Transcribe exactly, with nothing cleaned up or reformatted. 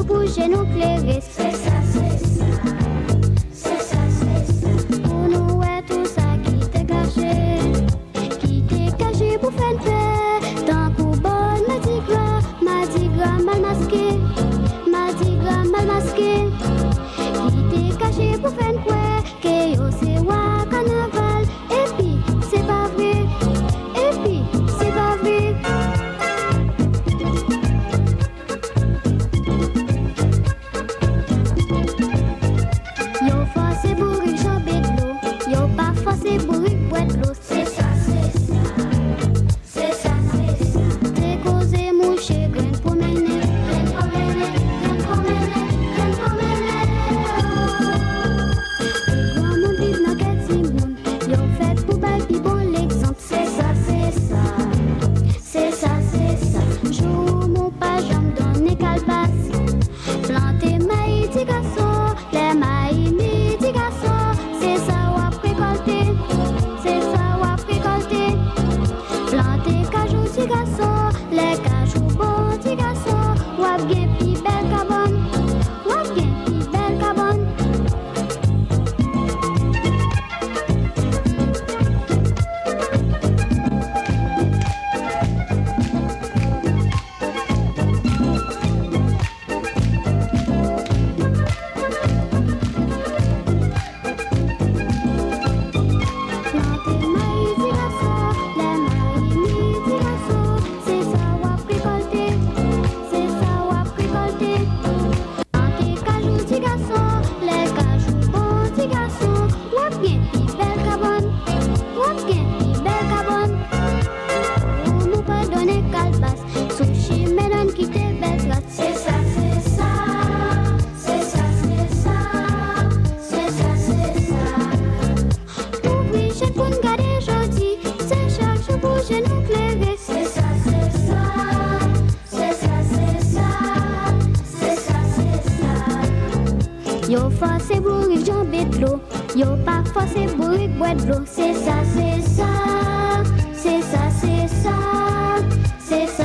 Pou je nou klere. Se sa, se sa. Se sa, se sa. Pou nou wè tou sa ki te kache. Ki te kache pou fè n pè. Tankou bòn madigra, madigra mal maske. Madigra mal maske. Ki te kache pou fè n kwè ke yo se wa kanaval. Epi, se pa vre. Epi, se pa vre. Yo fòse bourik janbe dlo. Yo pa fòse bourik bwè dlo. Se sa, se sa. Se sa, se sa. Se koze mouche grenn pwomennen. Grenn pwomennen, grenn pwomennen, grenn pwomennen, oh. Granmoun viv nan kè timoun. Yo fèt pou bay pi bon legzanp. Se sa, se sa. Se sa, se sa. Joumou pa janm donnen kalbas. Plante mayi ti gason. Lè mayi mi ti gason. Se sa w ap rekòlte. Se sa w ap rekòlte. Plante kajou ti gason. Lè kajou bon ti gason. W ap gen pi bèl kabòn. W ap gen pi bèl kabòn. Plante mayi ti gason, lè mayi mi ti gason, se sa w ap rekòlte, se sa w ap rekòlte. Plante kajou ti gason, lè kajou bon ti gason, w ap gen pi bèl kabòn, w ap gen pi bèl kabòn. Pou nou pa donnen kalbas, sou chimen nonn kite bèl tras. Se sa, se sa, se sa, se sa, se sa, se sa. Ouvri je pou n gade jodi, se chak jou pou je nou klere. Se sa, se sa, se sa, se sa, se sa, se sa. Yo fòse bourik janbe dlo, yo pa fòse bourik bwè dlo. Se sa, se sa, se sa, se sa, se sa.